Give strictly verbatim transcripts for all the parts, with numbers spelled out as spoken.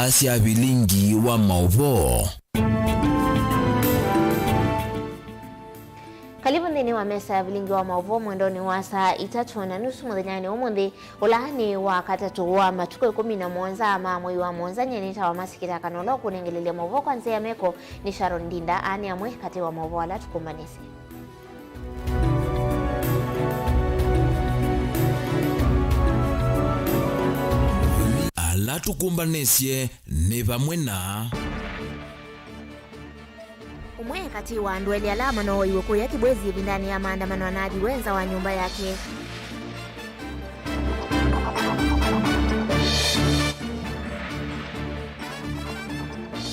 Asya vilingi wa maũvoo. Karibu nthĩnĩ wa mesa ya vilingi wa maũvoo mwendonĩ wa saa itatũ na nusu mũthenyanĩ ũmũnthĩ, ũla nĩ wa katatũ wa matukũ ĩkũmi na mũonza ma mwei wa mũonza. Nyie nĩtawa Masikita Kanola, ũkũnengelelya maũvoo kwa nzĩa ya meko nĩ Sharon Ndinda. Aa nĩ amwe katĩ wa maũvoo ala tũkũmbanĩsye. Ala tũkũmbanĩsye nĩ vamwe na. Ũmwe katĩ wa andũ elĩ ala manooiwe kũya Kibwezi ĩvindanĩ ya maandamano anathiwe nza wa nyũmba yake.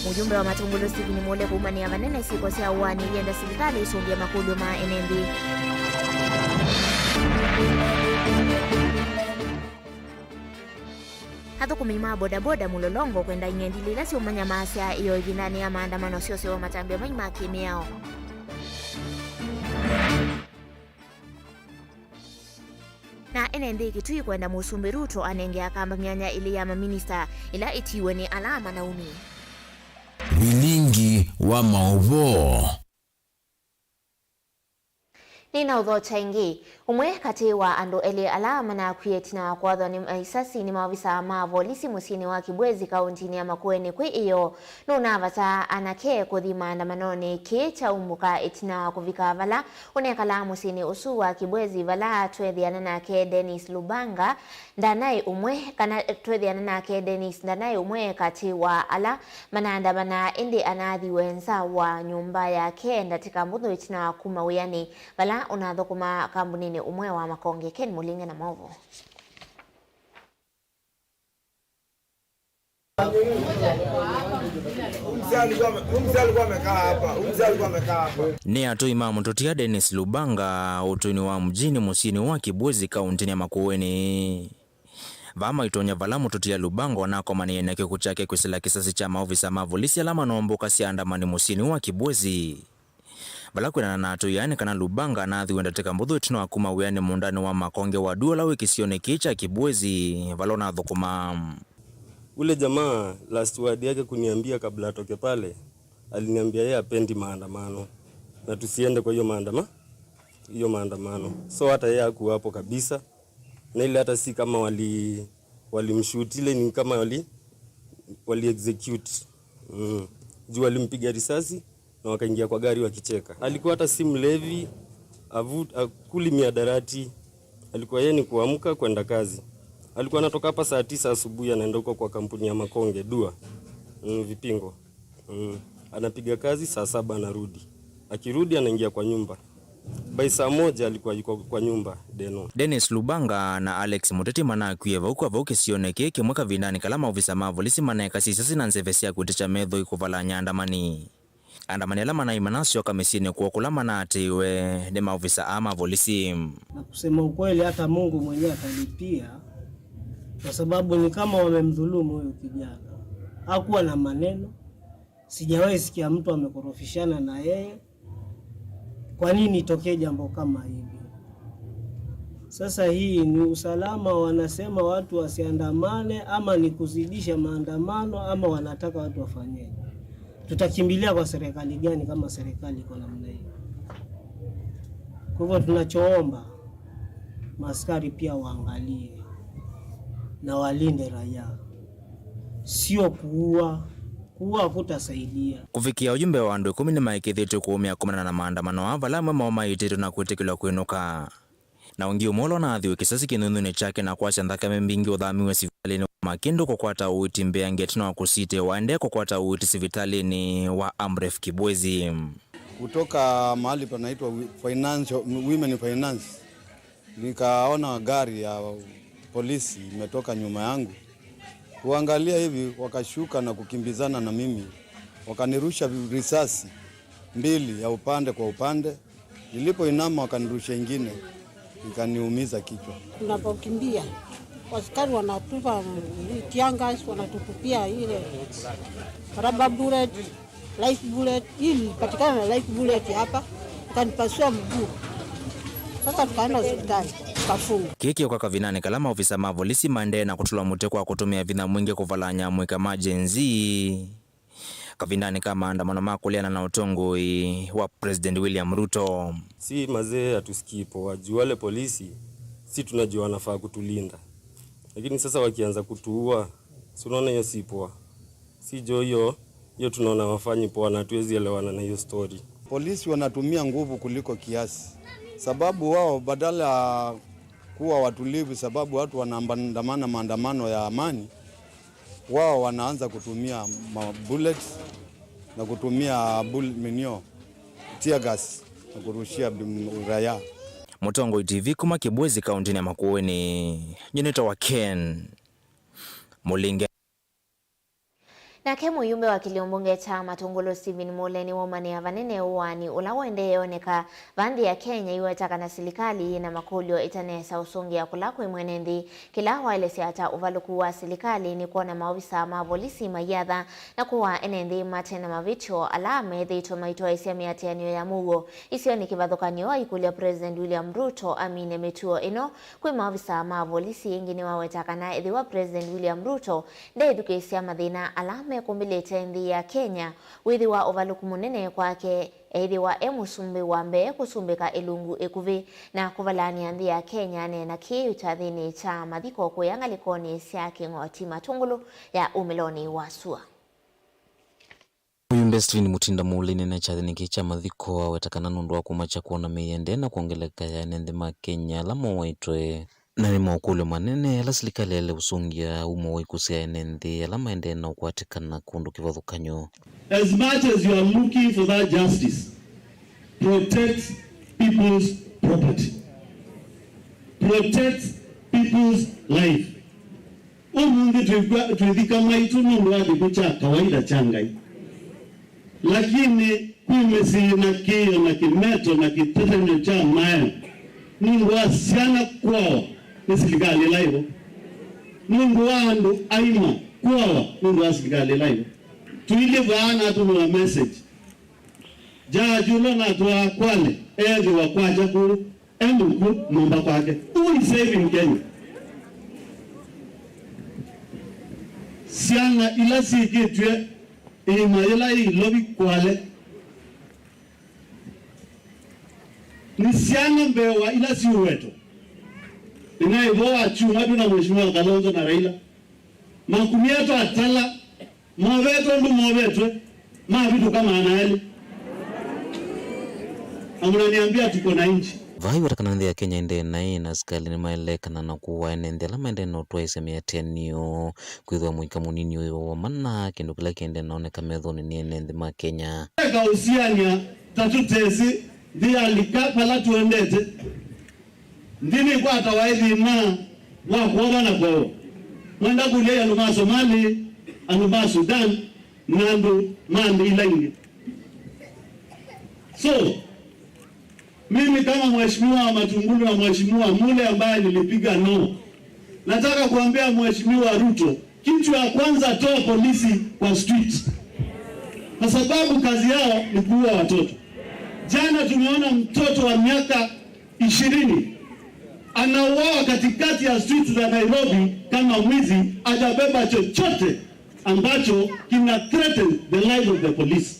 Mũjumbe wa Matungulu Stephen Mule kũumanĩa vanene syĩko sya ũaani yenda silikalĩ ĩsũngĩe makũlyo ma ene nthĩ. Athũkũmi ma bodaboda Mũlolongo kwenda ing'endilĩ ila syũmanyamaasya ĩyo ĩvindanĩ ya maandamano syosewa matambya mai ma kĩmĩao. Na ene nthĩ Kitui kwenda Mũsumbĩ Ruto anenge Akamba myanya ĩlĩ ya maminista ĩla ĩtiwe nĩ ala manaumie. Vilingi wa maũvoo. Nĩnaũthokya ĩngĩ. Ũmwe katĩ wa andũ elĩ ala manakwie ĩtina wa kũathwa nĩ maisasi nĩ maovisa ma volisi mũsyĩnĩ wa Kibwezi kaũntĩnĩ ya Makueni kwĩ ĩyoo nũnavata anake kũthi maandamanonĩ. Kĩĩ kyaumbũka ĩtina wa kũvika vala ũnekalaa mũsyĩnĩ ũsu wa Kibwezi, vala tweethĩana nake Dennis Lubanga ndanaĩ ũmwe, kana tweethĩana nake Dennis ndanaĩ ũmwe katĩ wa ala manaandamanaa, ĩndĩ anathiwe nza wa nyũmba yake ndatĩka mbũthũ ĩtina wa kuma wĩanĩ, vala ũnathũkũmaa kambuninĩ ũmwe wa makonge. Ken Mũlinge na maũvoo. Huyu mzee alikuwa ame-, huyu mzee alikuwa amekaa hapa. Huyu mzee alikuwa amekaa hapa. Nĩ atũi ma mũtũtia Dennis Lubanga ũtũinĩ wa mjini mũsyĩnĩ wa Kibwezi kaũntĩnĩ ya Makueni. Vaa maitonya vala mũtũtia Lubanga anakomanĩe na kĩkw'ũ kyake kwĩsĩla kĩsasi kya maovisa ma volisi ala manombũkasya andamani mũsyĩnĩ wa Kibwezi. Vala kwĩanana na atũi aa nĩ kana Lubanga anathiwe ndatĩka mbũthũ ĩtina wa kuma wĩanĩ mũũndanĩ wa makonge wa Dua ũla wĩ kĩsionĩ kĩĩ kya Kibwezi vala ũnathũkũmaa. Ule jamaa last word yake kuniambia kabla atoke pale, aliniambia yeye hapendi maandamano na tusiende kwa hiyo maandama-, hiyo maandamano. So hata yeye hakuwa hapo kabisa, na ile hata si kama wali-, walimshoot, ile ni kama wali-, wali-execute. Mm. Juu walimpiga risasi na wakaingia kwa gari wakicheka. Alikuwa hata si mlevi, avu-, akuli miadarati. Alikuwa yeye ni kuamka kwenda kazi. Alikuwa anatoka hapa saa tisa asubuhi, anaenda huko kwa kampuni ya makonge, Dua. Mm, Vipingo. Mm. Anapiga kazi, saa saba anarudi. Akirudi anaingia kwa nyumba. By saa moja alikuwa yuko kwa nyumba, Deno. Dennis Lubanga na Alex Muteti manakwie vau kwa vau kĩsionĩ kĩĩ kĩmwe kavindanĩ kala maovisa ma volisi maneekasya isasi na nzeve sya kwĩtĩkya methoi kũvalany'a andamani. Andamani ala manaĩ manasyoka mĩsyĩnĩ kwoo kũla manaatĩĩwe nĩ maovisa aa ma volisi. Na kusema ukweli, hata Mungu mwenyewe atalipia, kwa sababu ni kama wamemdhulumu huyu kijana. Hakuwa na maneno, sijawahi sikia mtu amekorofishana na yeye. Kwa nini itokee jambo kama hili? Sasa hii ni usalama, wanasema watu wasiandamane, ama ni kuzidisha maandamano, ama wanataka watu wafanyeje? Tutakimbilia kwa serikali gani kama serikali iko namna hii? Kwa hivyo tunachoomba, maaskari pia waangalie na walinde raia, sio kuua. Kuua hakutasaidia. Kũvikĩa ũyu mbee wa andũ ĩkũmi nĩmaĩkĩĩthĩtw'e kũũmĩa kũmana na maandamano aa, vala amwe moo maĩtĩtwe na kwĩtĩkĩlwa kwĩnũka. Na ũngĩ ũmwe ũla ũnaathiwe kĩsasi kĩnũnũnĩ kyake na kwasya nthakame mbingĩ ũthamiwe sivitalĩnĩ wa Makĩndũ kũkwata ũiiti mbeange ĩtina wa kũsitĩwa aendee kũkwata ũiiti sivitalĩnĩ wa Amref Kibwezi. Kutoka mahali panaitwa wi-, financial, Women Finance, nikaona gari ya polisi imetoka nyuma yangu. Kuangalia hivi, wakashuka na kukimbizana na mimi. Wakanirusha risasi mbili ya upande kwa upande. Nilipoinama, wakanirusha ingine, ikaniumiza kichwa. Tunapokimbia, askari wanatupa tear gas, wanatutupia ile rubber bullet, live bullet, hii nilipatikana na live bullet hapa, ikanipasua mguu. Sasa tukaenda hospitali. Afungwe. Kĩĩ kĩũka kavindanĩ kala maovisa ma volisi maendee na kũtũla mũtĩ kwa kũtũmĩa vinya mwingĩ kũvalany'a amũika ma Gen Z kavindanĩ ka maandamano ma kũleana na ũtongoi wa President William Ruto. Si mazee hatusikii poa, juu wale polisi, si tunajua wanafaa kutulinda. Lakini sasa wakianza kutuua, si unaona hiyo si poa? Si jo hiyo, hiyo tunaona wafanyi poa na hatuwezi elewana na hiyo story. Polisi wanatumia nguvu kuliko kiasi, sababu wao badala ya kuwa watulivu, sababu watu wanaandamana maandamano ya amani, wao wanaanza kutumia ma bullets na kutumia bull-, minio, tear gas na kurushia bim-, raia. Mũtongoi T V kuma Kibwezi, kaunti ya Makueni, nyinĩtwa wa Ken Mũlinge. Nake mũyumbe wa kĩlio mbunge kya Matũngũlũ Stephen Mule nĩwaumanĩa vanene ũaani ũla ũendee oneka va nthĩ ya Kenya, iweta kana silikalĩ yĩ na makũlyo ĩtanesa ũsũngĩa kũla kwĩ mwene nthĩ. Kĩla waelesya ata ũvalũku wa silikalĩ nĩ kwona maovisa ma volisi maiatha na kũaa ene nthĩ mate na mavĩtyo ala methĩĩtwe maitwaĩĩsya mĩatĩanĩo ya mũuo isionĩ kĩvathũkany'o aikũlya President William Ruto amine mĩtuo ĩno. Kwĩ maovisa ma volisi ĩngĩ nĩwaweta kana ethĩwa President William Ruto ndeethukĩĩsya mathĩna ala mekũmbĩlĩte nthĩ ya Kenya, wĩthĩwa ũvalũku mũnene kwake eĩthĩwa e mũsumbĩ wa mbee kũsumbĩka ĩlungu ĩkuvĩ na kũvalany'a nthĩ ya Kenya, aneena kĩĩ kyathĩnĩ kya mathiko kũya ngalĩkonĩ sya Kĩng'oti Matũngũlũ ya umĩlonĩ wa sua. Mũyumbe Stephen Mutinda Mule aineenea kyathĩnĩ kĩĩ kya mathiko aweta kana nũndũ wa kũmakya kwona mĩĩ ĩendee na kwongeleka ya ene nthĩ ma Kenya ala mowaĩtwe, na nĩ mokũlyo manene ala silikalĩ yaĩle ũsũngĩa umo wa ikw'ũ sya ene nthĩ ala maendee na ũkwatĩkana kũndũ kĩvathũkany'o. As much as you are looking for that justice, protect people's property. Protect people's life. Ũmũnthĩ twĩkw'a twĩthika maitũ nũndũ wa kĩkw'ũ kya kawaida kya Ngai. Lakini kwĩ mĩsyĩ na kĩĩo na kĩmeto na kĩtetemyo kya maeo nũndũ wa syana kũawa nĩ silikalĩ ĩla ĩvo. Nũndũ wa andũ aima kũawa nũndũ wa silikalĩ ĩla ĩvo. Tũilyĩ vaa natũmĩwa message. Jaji ũla ũnatwaa Kwale eethĩwa kwakya kũu. E mũkw'ũ nyũmba kwake. Who is saving Kenya? Syana ila syĩkĩtw'e ĩima yĩla yĩ Ilovi Kwale nĩ syana mbee wa ila syĩũwetwe. Nĩnaĩ vo wa kyumwa twĩ na Mheshimiwa Kalonzo na Raila. Makumya twatala. Movetwe ũndũ movetwe, mavĩtũka maana elĩ. Na mnaniambia tuko na nchi. Vaa iweta kana nthĩ ya Kenya ĩendee naĩ na asikalĩ nĩmaeleekana na kũaa ene nthĩ ala maendee na ũtwaĩĩsya mĩatĩanĩo, kwĩthĩwa mũika mũnini ũyũ wa mana, kĩndũ kĩla kĩendee naoneka methonĩ nĩ ene nthĩ ma Kenya. Eka ũsiany'a ta tũtesĩ nthĩ yalika vala tũendete. Nthĩ nĩkwatawa ĩ thĩna wa kwova na kwowa. Mwenda kũlya andũ ma Somali, andũ ma Sudan, na andũ ma nthĩ ila ingĩ. So, mimi kama mheshimiwa wa Matungulu na mheshimiwa Mule ambaye nilipiga no, nataka kuambia Mheshimiwa Ruto, kitu ya kwanza, toa polisi kwa street, kwa sababu kazi yao ni kuua watoto. Jana tumeona mtoto wa miaka ishirini anauawa katikati ya streets za Nairobi kama mwizi, hajabeba chochote ambacho kina threaten the life of the police.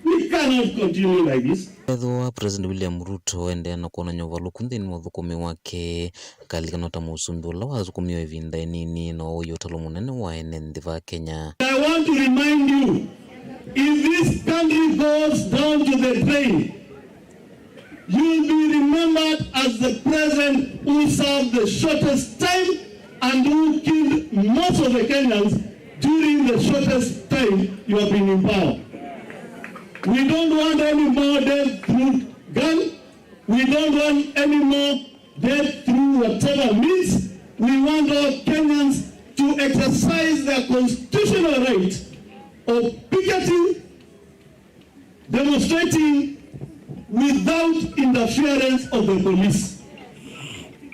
We cannot continue like this. Ethĩwa President William Ruto endeea na kwonany'a ũvalũku nthĩnĩ wa ũthũkũmi wake, akalilikana ta mũsumbĩ ũla wasukumiwe ĩvinda ĩnini na ũĩ ũtalo mũnene wa ene nthĩ va Kenya. I want to remind you, if this country goes down to the drain, you will be remembered as the president who served the shortest time and who killed most of the Kenyans during the shortest time you have been in power. We don't want any more death through gun. We don't want any more death through whatever means. We want all Kenyans to exercise their constitutional right of picketing, demonstrating without interference of the police.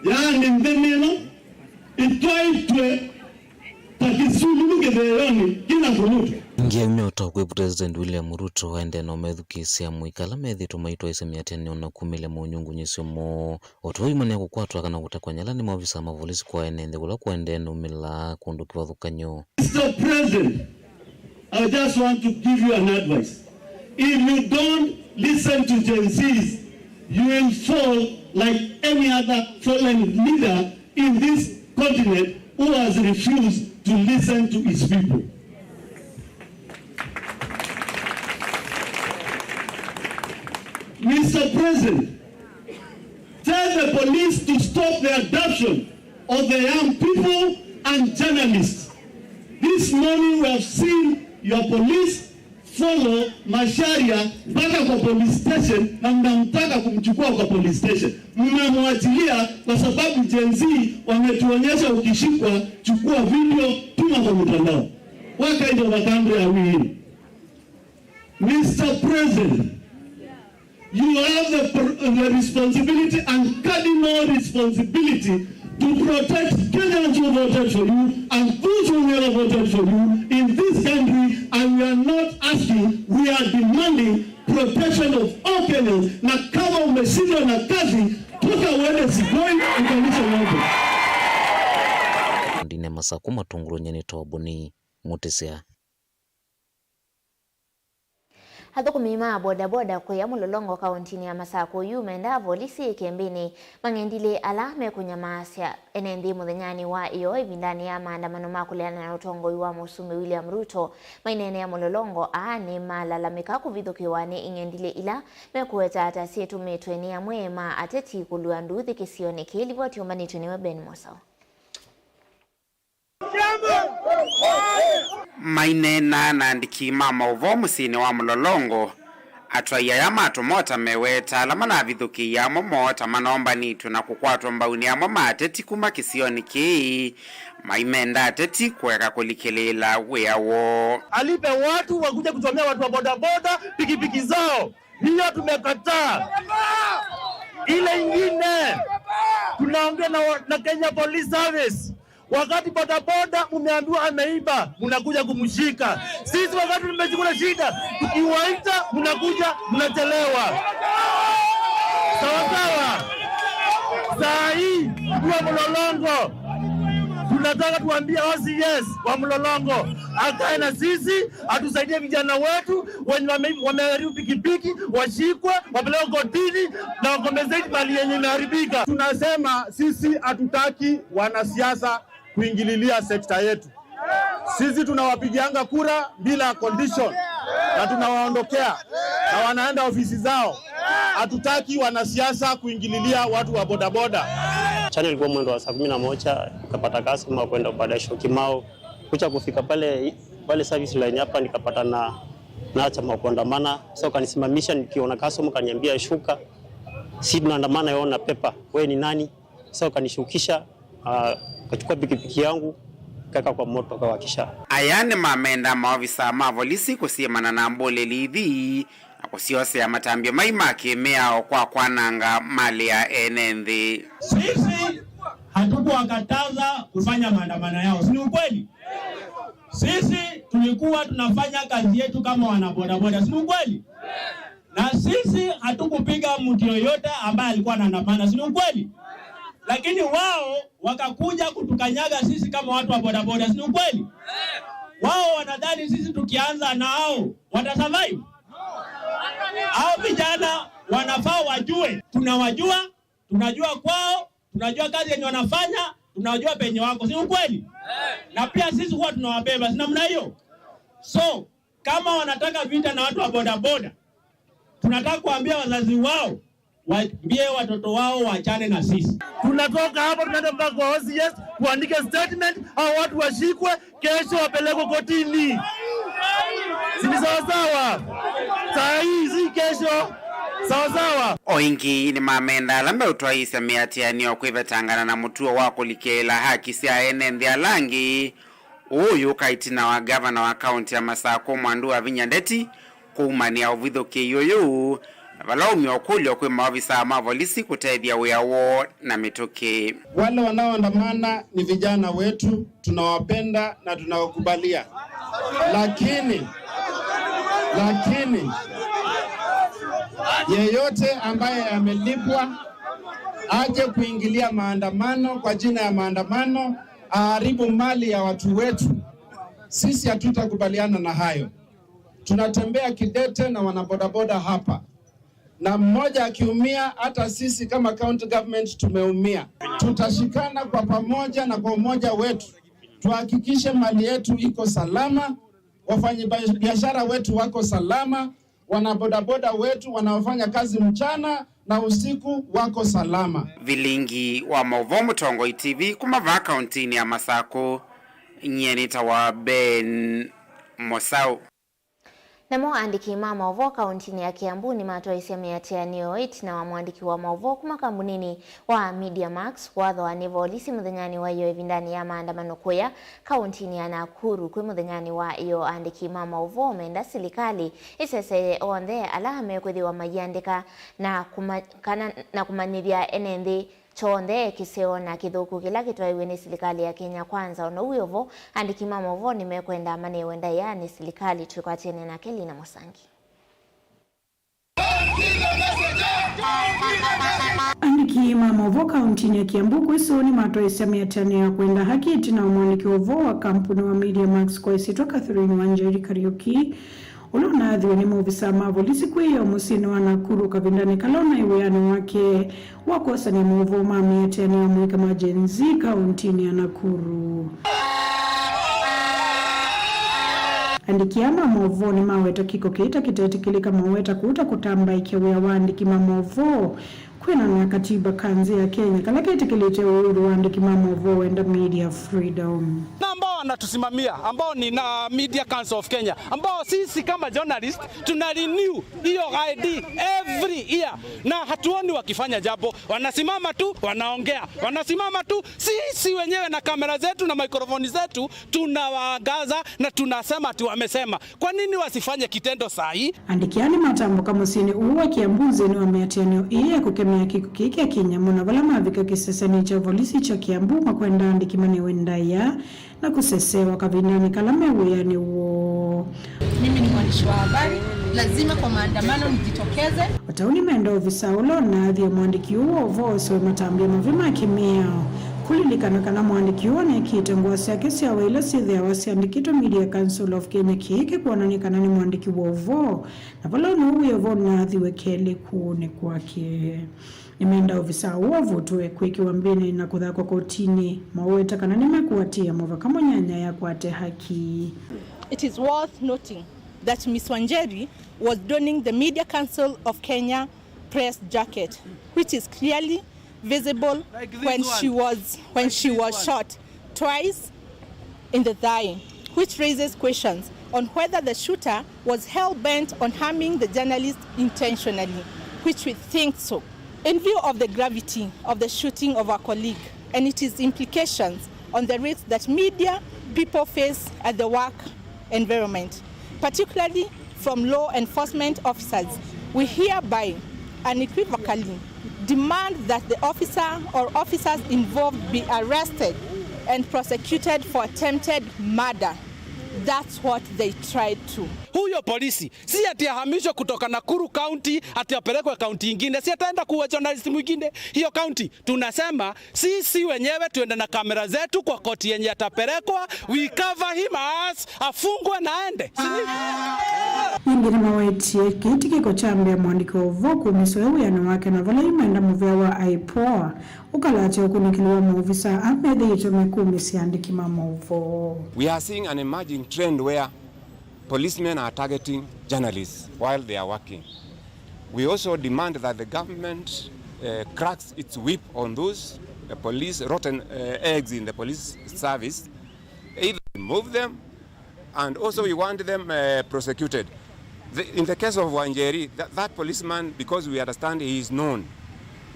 Yaani nthĩ ĩno ĩtwaĩtwe ta kĩsululu kĩtheonĩ kĩna kũlutwa. Ngeumya ũtao kwĩ President William Ruto aendee na ũmethukĩĩsya amũika ala methĩĩtwe maitwaĩĩsya mĩatĩanĩo na kumĩlya monyungunyĩsyo moo. O ta ũu imanĩa kũkwatwa kana kũtekwa nyala nĩ maovisa ma volisi kwa ene nthĩ kũla kũendee na umĩla kũndũ kĩvathũkany'o. Mister President, I just want to give you an advice. If you don't listen to Gen Zs, you will fall like any other fallen leader in this continent who has refused to listen to his people. Mister President, tell the police to stop the abduction of the young people and journalists. This morning we have seen your police follow Macharia mpaka kwa police station na mnamtaka kumchukua kwa police station. Mnamwachilia kwa sababu Gen Z wametuonyesha, ukishikwa, chukua video, tuma kwa mtandao. What kind of a country are we in? Mister President, you have the, pr- the responsibility and cardinal responsibility to protect Kenyans who voted for you and those who never voted for you in this country, and we are not asking, we are demanding protection of all Kenyans. Na kama umeshindwa na kazi, toka uende Sigoi ukalishe ng'ombe. Ndine Masaku, Matungulu, nyeni Tobuni, Mutisya. Athũkũmi ma bodaboda kũya Mũlolongo kaũntinĩ ya Masakũ yu mendaa volisi ĩkembĩnĩ mang'endilĩ ala mekũnyamaasya ene nthĩ mũthenyanĩ wa ĩyoo ĩvindanĩ ya maandamano ma kũleana na ũtongoi wa Mũsumbĩ William Ruto. Maineenea Mũlolongo, aa nĩmalalamĩka kũvithũkĩwa nĩ ing'endilĩ ila mekũweta ta syĩtũmĩtwe nĩ amwe ma ateti kũlua nduuthĩ kĩsionĩ kĩĩ. Livoti yũmbanĩtw'e nĩwe Ben Mosao. Maineena na andĩki ma maũvoo mũsyĩnĩ wa Mũlolongo, atwai aya ma tũmota meweta ala manavithũkĩie amwe moo ta manombanĩtw'e na kũkwatwa mbau nĩ amwe ma ateti kuma kĩsionĩ kĩĩ, maimenda ateti kũeka kũlikĩlĩĩla wĩa woo. Alipe watu wakuje kuchomea watu wa bodaboda pikipiki zao. Hiyo tumekataa. Ile ingine, tunaongea na, na Kenya Police Service. Wakati bodaboda mumeambiwa ameiba, mnakuja kumshika. Sisi wakati tumechukua shida, tukiwaita, mnakuja, mnachelewa. Sawa sawa. Saa hii, tukiwa Mlolongo, tunataka tuambie O C S wa Mlolongo akae na sisi, atusaidie vijana wetu wenye wame- wameharibu pikipiki, washikwe, wapelekwe kotini na wakompensate mali yenye imeharibika. Tunasema sisi hatutaki wanasiasa kuingililia sekta yetu. Sisi tunawapigianga kura bila condition na tunawaondokea na wanaenda ofisi zao. Hatutaki wanasiasa kuingililia watu wa bodaboda. Mchana ilikuwa mwendo wa saa kumi na moja, nikapata customer kwenda upande wa Syokimau. Kucha kufika pale, pale service line hapa, nikapata na, na chama wa kuandamana. So kanisimamisha, nikiona customer kaniambia shuka. Si tunaandamana, yona pepa. Wewe ni nani? So kanishukisha, ah, kachukua pikipiki yangu, kaweka kwa moto, kawakisha. Aya nĩmamenda maovisa ma volisi kũsyĩmana na mbũlĩli ithi na kũsyosea matambya mai ma kĩmĩao kwa kwananga malĩ ya ene nthĩ. Sisi hatukuwakataza kufanya maandamano yao, si ni ukweli? Sisi tulikuwa tunafanya kazi yetu kama wanabodaboda, si ni ukweli? Na sisi hatukupiga mtu yoyote ambaye alikuwa anaandamana, si ni ukweli? Lakini wao wakakuja kutukanyaga sisi kama watu wa bodaboda, si ni ukweli? Wao wanadhani sisi tukianza nao watasurvive? Hao vijana wanafaa wajue, tunawajua, tunajua kwao, tunajua kazi yenye wanafanya, tunajua penye wako, si ukweli? Na pia sisi huwa tunawabeba, si namna hiyo? So kama wanataka vita na watu wa bodaboda, tunataka kuambia wazazi wao waambie watoto wao waachane na sisi. Tunatoka hapa, tunaenda mpaka kwa O C S, tuandike statement, hao watu washikwe, kesho wapelekwe kotini. Si ni sawa sawa? Saa hii, si kesho. Sawa sawa. O ĩngĩ nĩmamenda ala meũtwaĩĩsya mĩatĩanĩo kwĩvetangana na mũtuo wa kũlikĩĩla haki sya ene nthĩ ala angĩ. Ũũ ũyũka ĩtina wa ngavana wa kaũntĩ ya Masakũ, Mwandu Wavinya Ndeti, kũumanĩa ũvithũkĩi ũyũ vala waumya ũkũlyo kwĩ maovisaa ma volisi kũtethya wĩa woo na mĩtũkĩ. Wale wanaoandamana ni vijana wetu, tunawapenda na tunawakubalia, lakini, lakini yeyote ambaye amelipwa aje kuingilia maandamano kwa jina ya maandamano, aharibu mali ya watu wetu, sisi hatutakubaliana na hayo. Tunatembea kidete na wanabodaboda hapa, na mmoja akiumia, hata sisi kama county government tumeumia. Tutashikana kwa pamoja na kwa umoja wetu, tuhakikishe mali yetu iko salama, wafanyabiashara wetu wako salama, wanabodaboda wetu wanaofanya kazi mchana na usiku wako salama. Vilingi wa maũvoo Mũtongoi T V kuma vaa kauntinĩ ya Masakũ, nyie nĩtawa Ben Mosau. Namo aandĩki ma maũvoo kauntinĩ ya Kiambu nĩmatwaĩsye mĩatĩanĩo ĩtina wa mũandĩki wa maũvoo kuma kambuninĩ wa Media Max kũathwa nĩ volisi mũthenyanĩ wa ĩyo ĩvindanĩ ya maandamano kũya kauntinĩ ya Nakuru kwĩ mũthenyanĩ wa ĩyo. Aandĩki ma maũvoo menda silikalĩ ĩseseye onthe ala mekwĩthĩwa maiandĩka na kuma-, kana, na kũmanyĩthya ene nthĩ kyonthe kĩseo na kĩthũku kĩla kĩtwaĩwe nĩ silikalĩ ya Kenya Kwanza. O na ũu wĩ o vo, andĩki ma maũvoo nĩmekwenda manewe ndaĩa nĩ silikalĩ. Twĩkwatĩane nake Lina Mũsangi. Andĩki ma maũvoo kauntinĩ ya Kiambu kwĩ Soo nĩmatwaĩsya mĩatĩanĩo ya kwenda haki ĩtina wa mũandĩki wa ũvoo wa kampuni wa Media Max kwa ĩsyĩtwa Catherine Wanjeri Kariuki, ũla ũnaathiwe nĩ maovisaa ma volisi kwĩyĩwa mũsyĩnĩ wa Nakuru kavindanĩ kala ũnaĩ wĩanĩ wake wa kwosany'a maũvoo ma mĩatĩanĩo ya mũika ma Gen Z kauntinĩ ya Nakuru. Andĩki aa ma maũvoo nĩmaweta kĩko kĩĩ ta kĩtetĩkĩlĩka, maweta kũu ta kũtambaĩkya wĩa wa andĩki ma maũvoo kwĩanana na katiba ka nthĩ ya Kenya kala ketĩkĩlĩte ũhuru wa andĩki ma maũvoo wenda media freedom. Na ambao wanatusimamia, ambao ni na Media Council of Kenya, ambao sisi kama journalist tuna renew hiyo I D every year, na hatuoni wakifanya jambo. Wanasimama tu, wanaongea, wanasimama tu. Sisi wenyewe na kamera zetu na maikrofoni zetu tunawaangaza na tunasema ati wamesema. Kwa nini wasifanye kitendo saa hii? Andĩki aa nĩmatambũka mũsyĩnĩ ũũ wa Kiambu nthĩnĩ wa mĩatĩanĩo ĩĩ ya kũkemea kĩko kĩĩ kya kĩnyamũ, na vala mavika kĩsesenĩ kya volisi kya Kiambu makwenda andĩki manewe ndaĩa na kũsesewa kavindanĩ kala me wĩanĩ woo. Mimi ni mwandishi wa habari, lazima kwa maandamano nijitokeze. O ta ũu nĩmenda ovisaa ũla ũnaathie mũandĩki ũũ wa ũvoo ũsewe matambya mavya ma kĩmĩao. Kũlilikana kana mũandĩki ũũ anekĩĩte ngũa syake sya wĩa ila syĩthĩawa syandĩkĩtwe Media Council of Kenya kĩĩ kĩkwonany'a kana nĩ mũandĩki wa ũvoo, na vala ũndũ ũũ wĩ o vo ũnaathĩwe kelĩ kũũnĩ kwake. Nĩmenda ovisaa ũũ avutwe, kwĩkĩwa mbĩnĩ na kũthakwa kotinĩ. Maweta kana nĩmekũatĩĩa mũvaka mũnyanya akwate haki. It is worth noting that Miss Wanjeri was donning the Media Council of Kenya press jacket, which is clearly visible when she was, when she was shot twice in the thigh, which raises questions on whether the shooter was hell-bent on harming the journalist intentionally, which we think so. In view of the gravity of the shooting of our colleague and its implications on the risks that media people face at the work environment, particularly from law enforcement officers, we hereby unequivocally demand that the officer or officers involved be arrested and prosecuted for attempted murder. That's what they tried to. Huyo polisi si ati ahamishwe kutoka Nakuru County ati apelekwe kaunti ingine, si ataenda kuwa journalist mwingine hiyo kaunti. Tunasema sisi wenyewe tuende na kamera zetu kwa koti yenye atapelekwa, we cover him as afungwe na aende. Si ni? Ningĩ nĩmawetie kĩĩ ti kĩko kya mbee mũandĩki wa ũvoo kũmĩswa e wĩanĩ wake, na vala yu menda mũvea wa IPOA ũkalate ũkunĩkĩli wa maovisaa amethĩĩtwe mekũmĩsya andĩki ma maũvoo. We are seeing an emerging trend where policemen are targeting journalists while they are working. We also demand that the government, uh, cracks its whip on those, uh, police, rotten, uh, eggs in the police service, either remove them, and also we want them, uh, prosecuted. The, in the case of Wanjeri, that, that policeman, because we understand he is known,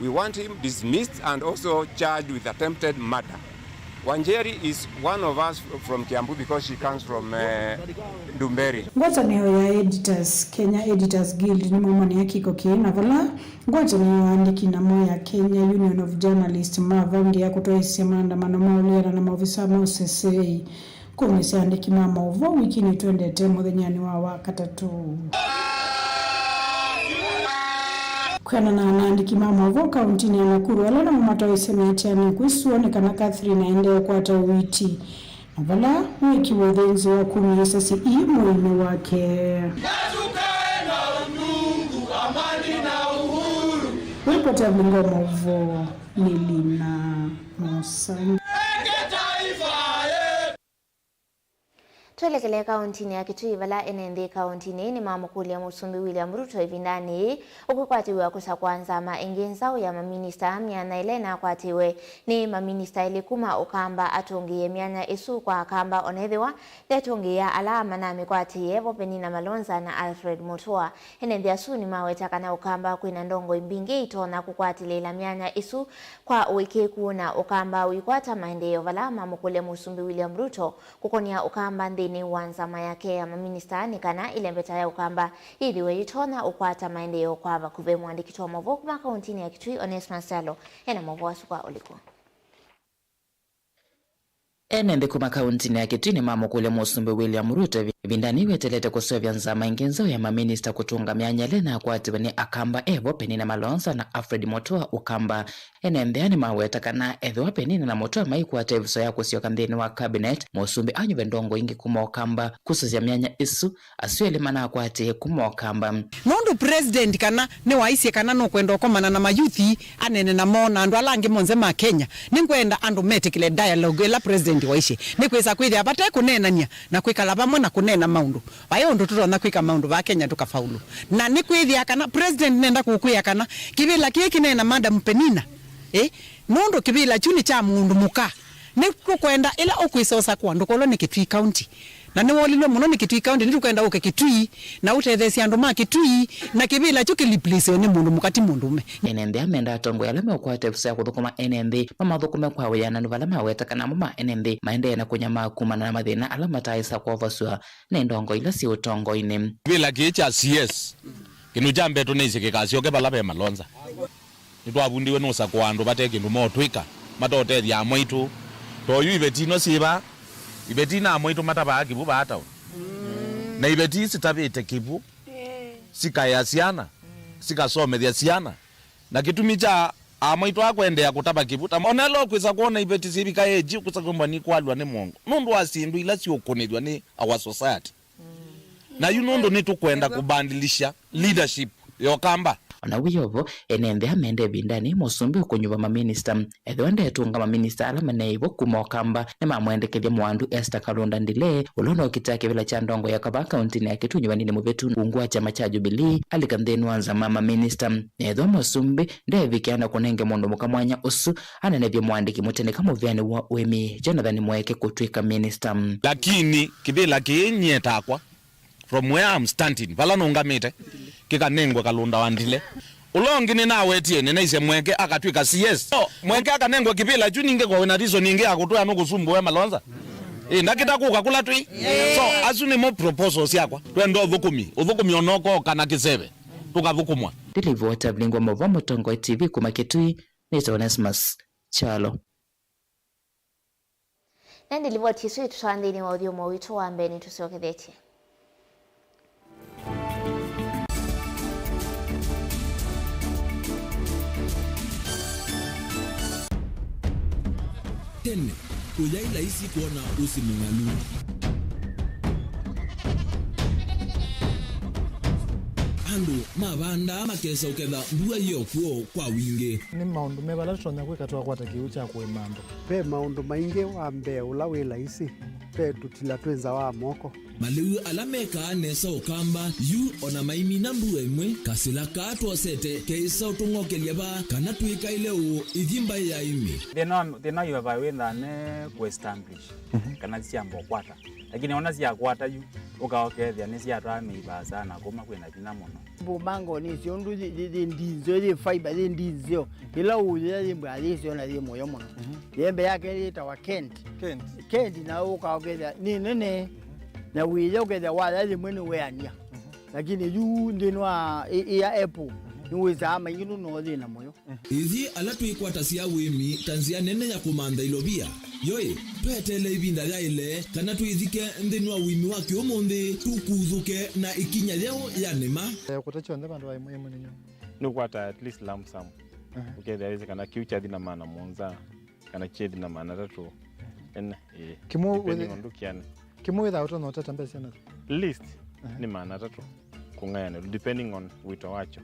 we want him dismissed and also charged with attempted murder. Wanjeri is one of us from Kiambu because she comes from, uh, Ndumberi. Ngwatanĩo ya Editors, Kenya Editors Guild, nĩmaumania kĩko kĩĩ, na vala ngwatanĩo ya andĩki namo ya Kenya Union of Journalists mavangĩĩa kũtwaĩĩsya maandamano ma ũleana na maovisa ma ũseseei kũmĩsya andĩki ma maũvoo wikinĩ twendete mũthenyanĩ wa Wakatatũ. Kwĩanana na andĩki ma maũvoo kauntinĩ ya Nakuru, ala namo mataĩsye mĩatĩanĩ kwĩsũanĩ kana Catherine aendee kũkwata ũiiti, na vala wĩkiwe ũthĩnzĩo wa kumya isasi ii mwĩĩnĩ wake. Ripoti ya Vilingo wa Maũvoo nĩ Lina Mosangi. Twelekele kauntinĩ ya Kitui, vala ene nthĩ kauntinĩ nĩmamũkũlya Mũsumbĩ William Ruto ĩvindanĩ yĩĩ ũkwĩkwatĩw'a kũsakũa nzama ĩngĩ nzaũ ya maminista myanya ĩla ĩnakwatĩwe nĩ maminista elĩ kuma Ũkamba atũngĩĩe myanya ĩsu kwa Akamba, onethĩwa ndetũngĩĩa ala manamĩkwatĩĩe vo Penina Malonza na Alfred Mutua. Ene nthĩ asu nĩmaweta kana Ũkamba kwĩna ndongoi mbingĩ itonya kũkwatĩlĩĩla myanya ĩsu kwa ũĩkĩĩku, na Ũkamba ũikwata maendeeo vala mamũkũlya Mũsumbĩ William Ruto kũkonya Ũkamba nthĩnĩ wa nzama yake ya maminista nĩ kana ĩlembeta ya Ũkamba yĩthĩwe yĩtonya ũkwata maendeeo kwa vakuvĩ. Mũandĩki wa maũvoo kuma kauntinĩ ya Kitui, Onesmus Kyalo, ena maũvoo asu kwa ũliku. Ene nthĩ kuma kauntinĩ ya Kitui nĩmamũkũlya Mũsumbĩ William Ruto ĩvindanĩ wetelete kũseũvya nzama ĩngĩ nzaũ ya maminista kũtũnga myanya ĩla ĩnakwatiwe nĩ Akamba evo Penina Malonza na Alfred Mutua Ũkamba. Ene nthĩ aa nĩmaweta kana ethĩwa Penina na Mutua maikwata ĩvuso ya kũsyoka nthĩnĩ wa cabinet, Mũsumbĩ anyuve ndongoi ingĩ kuma Ũkamba kusasya myanya ĩsu asu elĩ manakwatĩĩe kuma Ũkamba. Nũndũ president kana nĩwaisye kana nũkwenda ũkomana na mayuthi, aneene namo na andũ ala angĩ monthe ma Kenya, nĩngwenda andũ metĩkĩle dialogue ĩla president waisye. Nĩkwĩsa kwĩthĩa vate kũneenany'a na kwĩkala vamwe na kũneena maũndũ, vai ũndũ tũtonya kwĩka maũndũ vaa Kenya tũkafaulu. Na nĩkwĩthĩa kana president nenda kũkwĩa kana kĩvĩla kĩĩ kĩneena Madam Penina, ĩ, nũndũ kĩvĩla kyu nĩ kya mũndũ mũka. Nĩtũkwenda ĩla ũkwĩsa ũsakũa ndũkolwe nĩ Kitui County. Na nĩwolilwe mũno nĩ Kitui County, nĩtũkwenda ũke Kitui na ũtetheesye andũ ma Kitui, na kĩvĩla kyu kĩliplisiwe nĩ mũndũ mũka, ti mũndũũme. Ene nthĩ aa menda atongoi ala meũkwata ĩvuso ya kũthũkũma ene nthĩ mamathũkũme kwa wĩananu vala maweta kana amwe ma ene nthĩ maendee na kũnyamaa kumana na mathĩna ala mataaĩsa kwovosw'a nĩ ndongoi ila syĩ ũtongoinĩ. Kĩvĩla kĩĩ kya C S, kĩndũ kya mbee tũnaisye kĩkasyoke vala ve Malonza. Nĩtwavundiwe nũsakũa andũ vate kĩndũ meũtwĩka, mateũtethya amwaitũ. Ta oyu iveti ino syĩ vaa, iveti ino amwaitũ matavaa kĩvu vaa town. Na iveti ii sitavĩte kĩvu, sikaea syana, sikasomethya syana. Na kĩtumi kya amwaitũ aa kũendeea kũtava kĩvu, ta ona ĩla ũkwĩsa kwona iveti syĩvika age, ũkwĩsa kwĩmbwa nikwalw'a nĩ mũongo nũndũ wa syĩndũ ila siũkũnĩthw'a nĩ our society. Na yu nũndũ nĩtũkwenda kũbandilisha leadership ya Ũkamba. O na wĩ o vo, ene nthĩ aa menda ĩvindanĩ yĩĩ Mũsumbĩ ũkũnyuva maminista. Ethĩwa ndeetũnga, maminista ala maneeiwe kuma Ũkamba nĩmamwendekethya Mũandu Esther Kalunda Ndile, ũla ũnokitaa kĩvĩla kya ndongoi ya kavaa kauntinĩ ya Kitui nyuvaninĩ mũvĩtu ungu wa kyama kya Jubilee alika nthĩnĩ wa nzama ya maminista. Na ethĩwa Mũsumbĩ ndeevikĩa na kũnenge mũndũ mũka mwanya ũsu anenevye mũandĩki mũtĩnĩka mũvĩanĩ wa ũĩmi Jonathan Mweke kũtw'ĩka minista. Lakini kĩvĩla kĩĩ nyie takwa, from where I'm standing, vala nũngamĩte, kĩkanengwe Kalunda wa Ndile. Ũla ũngĩ nĩnawetie, nĩnaisye Mweke akatw'ĩka C S. So, Mweke akanengwe kĩvĩla kyu ningĩ kwa wĩna reason ĩngĩ ya kũtwĩa nũkũsumbũe Malonza. Ĩ, ndakĩta kũka kũla twĩ. So, asu nĩmo proposals syakwa. Twenda ũthũkũmi. Ũthũkũmi onokooka na kĩseve. Tũkathũkũmwa. Ndilivota Vilingwa Mova, Mũtongoi T V kuma Kitui, nĩtawa Onesmus Kyalo. Na ĩndĩ livoti ĩsu ĩtũtwaa nthĩnĩ wa ũthyomo witũ wa mbee. Nĩtũsyokethetye. Tene, kũyaĩ laisi kwona ũsĩ mũng'alu. Andũ mavandaa makesa ũketha mbua yĩ o kw'o kwa wingĩ. Nĩ maũndũ meva ala tũtonya kwĩka twakwata kĩw'ũ kya kũĩma andũ? Ve maũndũ maingĩ. Wa mbee ũla wĩ laisi, ve tũtila twĩ nza wa moko. Malĩu ala mekaa nesa Ũkamba yu o na maimina mbua ĩmwe, kasĩla kaa twosete keĩsa ũtũng'okelya vaa kana twĩkaĩle ũũ ithi mbaĩ ya ĩmĩ. Thĩna wa, thĩna wa highway wĩthaa ne kũ establish kana syamba ũkwata. Lakini ona syakwata yu, ũka ũkethĩa nĩsyatwaa mĩi vaasa na kũma kwĩna vinya mũno. Mbumbango nĩsyo ũndũ yĩ, yĩ, yĩ ndinzeo, yĩ fiber, yĩ ndinzeo. Ĩla ũyĩa yĩ mbwa yĩsyo na yĩ mũyo mũno. Mhm. Yembe yake yĩtawa Kent. Kent. Kent na ũka ũkethĩa nĩ nene. Na wĩya ũkethĩa waya yĩmwe nĩ weania. Mhm. Lakini yu nthĩnĩ wa ĩ, ĩ ya apple, mhm, nĩwĩsaa maingĩ nũno thĩna mũyo. Ithyĩ ala twĩkwatasya ũĩmi ta nzĩa nene ya kũmantha ilovia, yo-ĩ, tweteele ĩvinda yaĩle kana twĩthike nthĩnĩ wa ũĩmi wa kĩũmũnthĩ, tũkuthũke na ĩkinya yeũ ya nĩma? Eh, kũta kyonthe vandũ va ĩmwe ĩmwe nĩ nyũmũ. Nĩũkwata at least lump sum. Aha. Ũkethĩa wĩsĩ kana kĩu kyathi na maana mũonza, kana kyethi na maana atatũ. Ene, ĩĩ. Kĩmũ depending wĩthĩ-, on ndũkĩane. Kĩmũ wĩthaa ũtonya ũtata mbesa na? Least, aha, nĩ maana atatũ kũng'ayanĩlwa, depending on wĩto wakyo.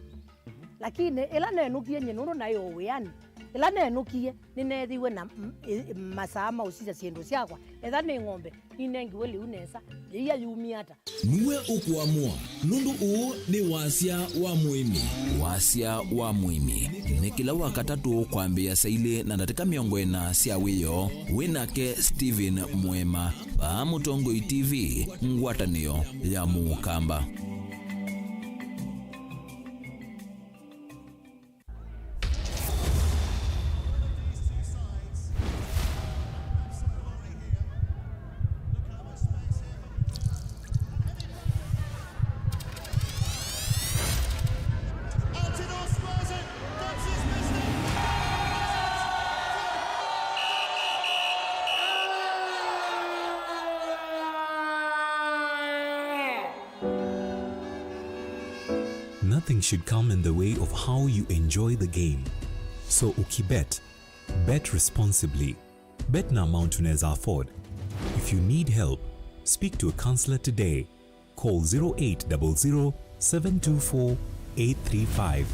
Lakini ĩla nenũkie nyie, nũndũ naĩ o wĩanĩ, ĩla nenũkie, nĩneethiwe na m-, ĩ-, masaa ma ũsisya syĩndũ syakwa. Etha nĩ ng'ombe, ninengiwe lĩu nesa, yĩia yumie ata? Nue ũkũamũa, nũndũ ũũ nĩ Wasya wa Mũĩmi. Wasya wa Mũĩmi nĩ kĩla Wakatatũ kwambĩĩa saa ilĩ na ndatĩka mĩongo ĩna sya wĩoo. Wĩ nake Stephen Mũema, vaa Mũtongoi T V, ngwatanĩo ya Mũkamba. Nothing should come in the way of how you enjoy the game. So ukibet, bet responsibly. Bet na amount unaweza afford. If you need help, speak to a counselor today. Call zero eight double zero, seven two four, eight three five.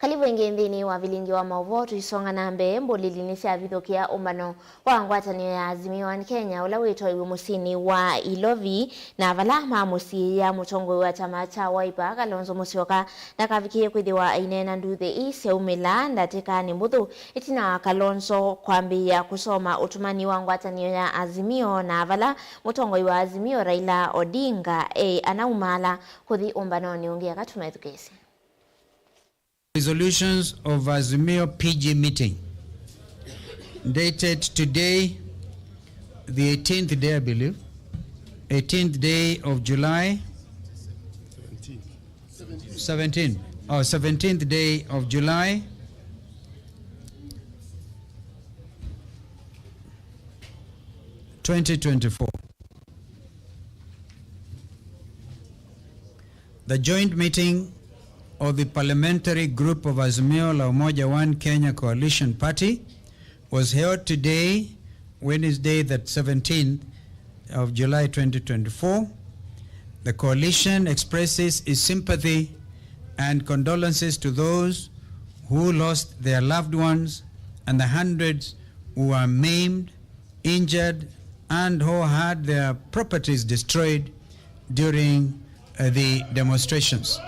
Karibu ĩngĩ nthĩnĩ wa vilingi wa maũvoo, tũisonga na mbee. Mbũlĩli nĩsyavithũkĩa ũmbano wa ngwatanĩo ya Azimio One Kenya, ũla wĩtoewe mũsyĩnĩ wa Ilovi, na vala mamũsiĩĩa mũtongoi wa kyama kya Wiper, Kalonzo Musyoka, ndakavikĩe kwĩthĩwa aineena nduthi ii syaumĩla ndatĩkanĩ mbũthũ ĩtina wa Kalonzo kwambĩĩa kũsoma ũtũmani wa ngwatanĩo ya Azimio, na vala mũtongoi wa Azimio, Raila Odinga, e anaumaala kũthi ũmbanonĩ ũngĩ. Aka tũmethukĩĩsye. Resolutions of Azimio P G meeting dated today, the eighteenth day, I believe, eighteenth day of July, seventeen, oh, seventeenth day of July, twenty twenty-four. The joint meeting of the Parliamentary Group of Azimio la Umoja One Kenya Coalition Party was held today, Wednesday, the seventeenth of July twenty twenty-four. The coalition expresses its sympathy and condolences to those who lost their loved ones and the hundreds who were maimed, injured, and who had their properties destroyed during, uh, the demonstrations.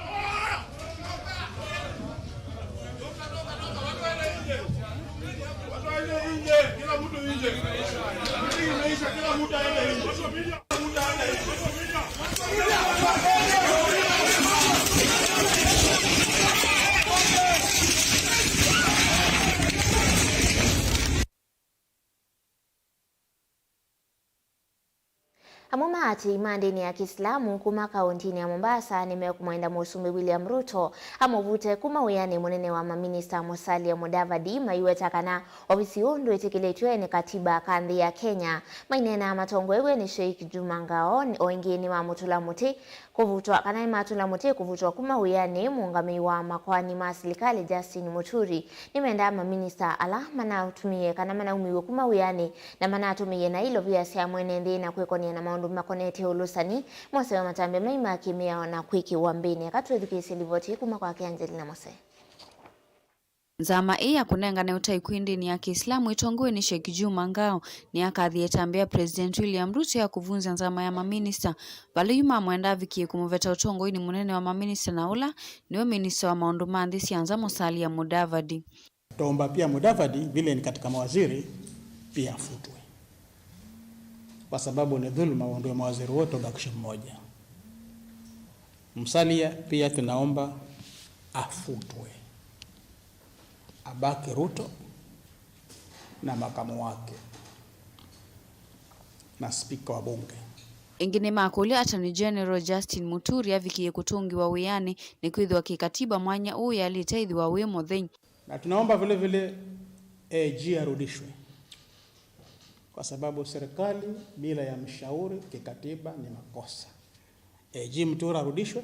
Amwe ma aatĩĩi ma ndĩni ya Kĩsilamu kuma kaũntĩnĩ ya Mombasa nĩmekũmwenda Mũsumbĩ William Ruto amũvute kuma wĩanĩ mũnene wa maminista Musalia Mudavadi, maiweta kana ovisi ũũ ndwĩtĩkĩlĩtw'e nĩ katiba ka nthĩ ya Kenya. Maineenaa matongoew'e nĩ Sheikh Juma Ngao, o ĩngĩ nĩmamũtũla mũtĩ kũvutwa, kana nĩmatũla mũtĩ kũvutwa kuma wĩanĩ. Mũũngamĩi wa makoani ma silikalĩ Justin Muturi nĩmendaa maminista ala manatũmĩie kana manaumiw'e kuma wĩanĩ na manatũmĩie na ilovia sya mwene nthĩ na kwĩkonĩa na maũndũ makonetye ũlũsani, mosewe matambya mai ma kĩmĩao na kwĩkĩwa mbĩnĩ. Aka twĩthukĩĩsye livoti ĩĩ kuma kwake Angelina Mose. Nzama ĩĩ ya kũnengane ũtai kwĩ ndĩni ya Kĩislamu ĩtongoew'e nĩ Sheikh Juma Ngao nĩyakathie ĩtambya ya President William Ruto ya kũvunzya nzama ya maminista, vala yu mamwenda avikie kũmũveta ũtongoinĩ mũnene wa maminista na ũla nĩwe minista wa maũndũ ma nthĩ sya nza Musalia Mudavadi. Twaomba pia Mudavadi, vile ni katika mawaziri, pia afutwe, kwa sababu ni dhuluma waondoe mawaziri wote wabakishe mmoja. Musalia pia tunaomba afutwe, abaki Ruto na makamu wake na spika wa bunge. Ĩngĩ nĩmakũlya Attorney General Justin Muturi avikie kũtũngĩwa wĩanĩ nĩkwĩthĩwa kĩkatiba mwanya ũũ yaĩlĩte ĩthĩwa wĩ mũthei. Na tunaomba vile vile A G arudishwe, kwa sababu serikali bila ya mshauri kikatiba ni makosa. A G Muturi arudishwe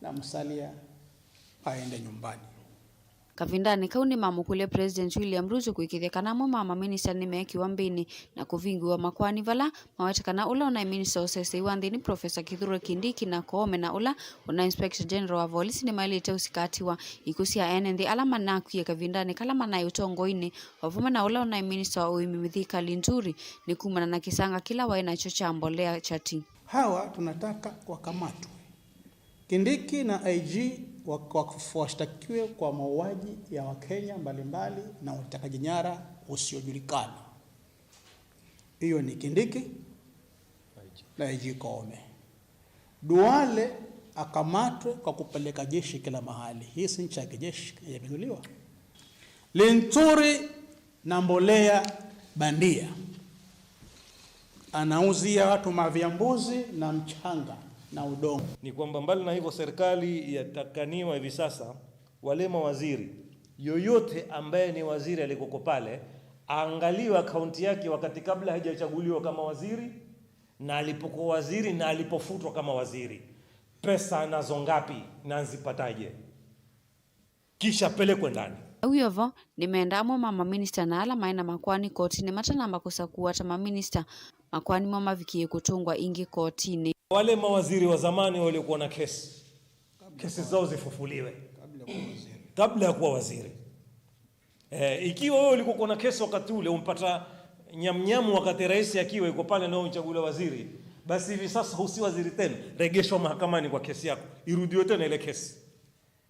na Musalia aende nyumbani. Kavindanĩ kau nĩmamũkũlya President William Ruto kũĩkĩĩthya kana amwe ma maminista nĩmeekĩwa mbĩnĩ na kũvingũĩwa makoani, vala maweta kana ũla ũnaĩ minista wa ũseseĩ wa nthĩnĩ, Professor Kithure Kindiki, na Koome, na ũla ũnaĩ Inspector General wa volisi nĩmaĩlĩte ũsikatiwa. Ikw'ũ sya ene nthĩ ala manakwie kavindanĩ kala manaĩ ũtongoinĩ, o vamwe na ũla ũnaĩ minista wa ũĩmi Mithika Linturi, nĩ kumana na kĩsanga kĩla waĩ nakyo kya mbolea chati. Hawa tunataka wakamatwe. Kindiki na I G wa-, wa-, washtakiwe kwa mauaji ya Wakenya mbalimbali na utekaji nyara usiojulikana. Hiyo ni Kindiki na I G Koome. Duale akamatwe kwa kupeleka jeshi kila mahali. Hii si nchi ya kijeshi, haijapinduliwa. Linturi na mbolea bandia. Anauzia watu mavi ya mbuzi na mchanga na udongo. Ni kwamba mbali na hivyo, serikali yatakaniwa hivi sasa wale mawaziri, yoyote ambaye ni waziri alikoko pale, aangaliwe akaunti yake wakati kabla hajachaguliwa kama waziri, na alipokuwa waziri, na alipofutwa kama waziri. Pesa anazo ngapi na anzipataje? Kisha pelekwe ndani. Au yovo, nĩmenda amwe ma maminista na ala maĩ na makoani kotinĩ matanamba kũsakũwa ta maminista, makoani moo mavikie kũtũngwa ĩngĩ kotinĩ. Wale mawaziri wa zamani waliokuwa na kesi, kesi zao zifufuliwe kabla ya kuwa waziri. Eh, ikiwa wewe ulikuwa na kesi wakati ule, umpata nyamnyamu wakati rais akiwa yuko pale na uchaguliwa waziri, basi hivi sasa husi waziri tena, regeshwa mahakamani kwa kesi yako, irudiwe tena ile kesi.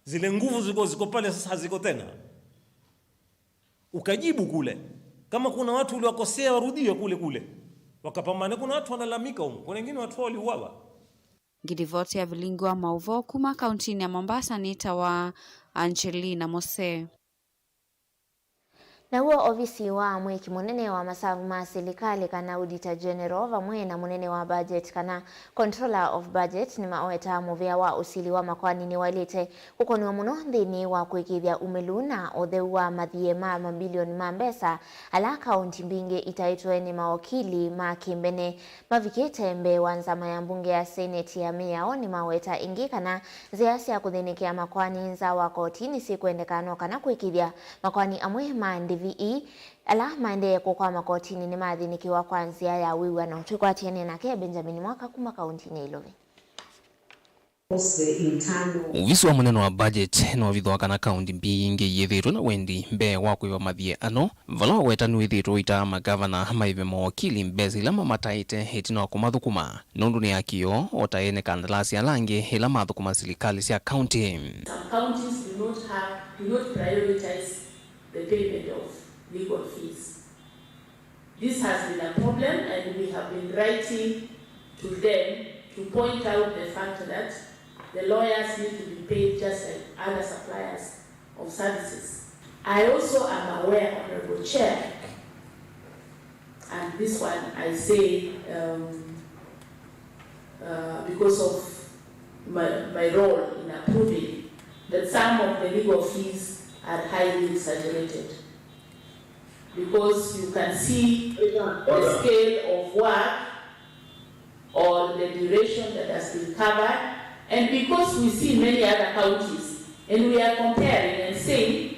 Zile nguvu ziko, ziko pale sasa haziko tena. Ukajibu kule. Kama kuna watu uliwakosea, warudie kule kule. Wakapambane, kuna watu walalamika huko, kuna wengine watu waliuawa. Ngilivoti ya vilingi wa mauvoo kuma kauntinĩ ya Mombasa nĩtawa Angelina Mose. Naw'o ovisi wa mwĩki mũnene wa masavu ma silikalĩ kana Auditor General vamwe na mũnene wa budget kana Controller of Budget nĩmawetaa mũvĩa wa ũsili wa makoani nĩwaĩlĩte kũkonw'a mũno nthĩnĩ wa kũĩkĩĩthya ũmĩlu na ũtheu wa mathiĩ ma mabilioni ma mbesa ala kaunti mbingĩ itaĩtwe nĩ mawakili ma kĩmbene. Mavikĩte mbee wa nzama ya mbunge ya seneti ya mĩao nĩmaweta ĩngĩ kana nzĩa sya kũthĩnĩkĩa makoani nza wa koti nĩsikwendekana o kana kũĩkĩĩthya makoani amwe ma ndivi ii ala maendee kũkwama kotinĩ nĩmathĩnĩkĩwa kwa nzĩa ya wĩw'ano. Twĩkwatĩanĩe nake Benjamin Mwaka kuma kauntinĩ ya Ilovi. Ovisi wa mũnene wa budget nĩwavithũa kana kaunti mbingĩ iyĩthĩĩtwe na wendi mbee wa kũĩva mathiĩ ano, vala waweta nĩwĩthĩĩtwe ũitaa magavana maĩve mawakili mbesa ila mamataĩte ĩtina wa kũmathũkũma, nũndũ nĩ akio o ta ene kandalasi ala angĩ ĩla mathũkũma silikalĩ sya kaunti. Some counties do not have, do not prioritize the payment of legal fees. This has been a problem, and we have been writing to them to point out the fact that the lawyers need to be paid just like other suppliers of services. I also am aware, Honorable Chair, and this one I say, um, uh, because of my, my role in approving, that some of the legal fees are highly exaggerated. Because you can see the scale of work or the duration that has been covered, and because we see many other counties, and we are comparing and saying,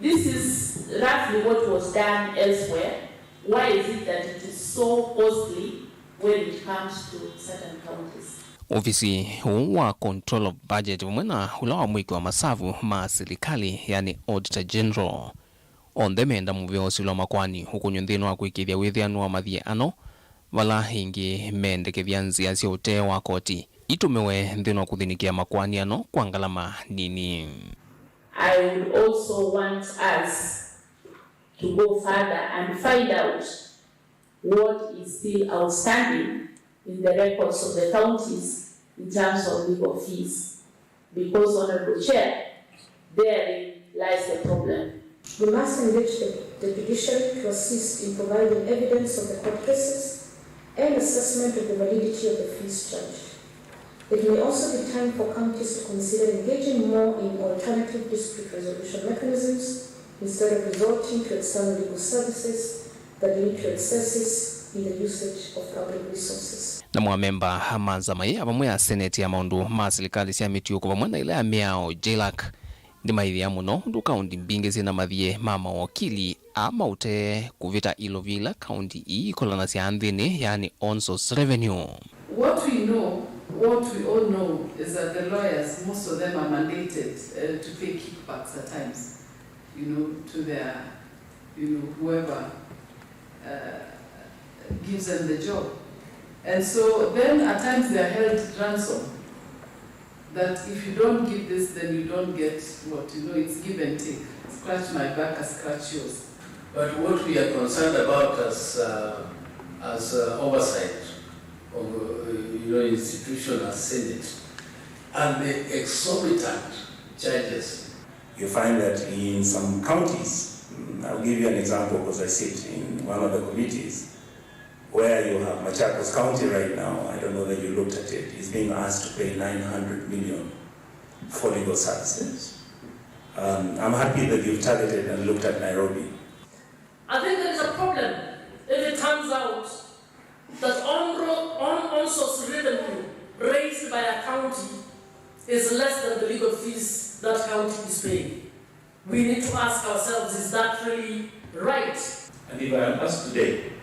"This is roughly what was done elsewhere, why is it that it is so costly when it comes to certain counties?" Ovisi ũũ wa Control of Budget vamwe na ũla wa mwĩki wa masavu ma silikalĩ, yani Auditor General, onthe meenda mũvea ũsilo wa makoani ũkũnywe nthĩnĩ wa kwĩkĩĩthya wĩthĩanu wa mathiĩ ano, vala ĩngĩ meendekethya nzĩa sya ũtee wa koti itũmĩwe nthĩnĩ wa kũthĩnĩkĩa makoani ano kwa ngalama nini. I would also want us to go further and find out what is still outstanding in the records of the counties in terms of legal fees. Because, Honorable Chair, therein lies the problem. We must engage the, the judiciary to assist in providing evidence of the court cases and assessment of the validity of the fees charged. It may also be time for counties to consider engaging more in alternative dispute resolution mechanisms instead of resorting to external legal services that lead to excesses in the usage of public resources. Namo amemba ma nzama ĩĩ vamwe na Seneti ya maũndũ ma silikalĩ sya mĩtiũko vamwe na ĩla ya mĩao, JLAC, nĩmaĩthĩa mũno ũndũ kaũnti mbingĩ syĩna mathiĩ ma mawakili a maũtee kũvĩta ilovia ila kaũnti ii ikolanasya nthĩnĩ, yani on source revenue. What we know, what we all know is that the lawyers, most of them are mandated, uh, to pay kickbacks at times, you know, to their, you know, whoever, uh, gives them the job. And so then at times they are held ransom, that if you don't give this, then you don't get what, you know, it's give and take. Scratch my back, I scratch yours. But what we are concerned about as, uh, as, uh, oversight of, uh, you know, institution as Senate and the exorbitant charges. You find that in some counties, mm, I'll give you an example because I sit in one of the committees where you have Machakos County right now, I don't know that you looked at it, is being asked to pay nine hundred million for legal services. Um, I'm happy that you've targeted and looked at Nairobi. I think there is a problem if it turns out that on, on, on source revenue raised by a county is less than the legal fees that county is paying. We need to ask ourselves, is that really right? And if I am asked today,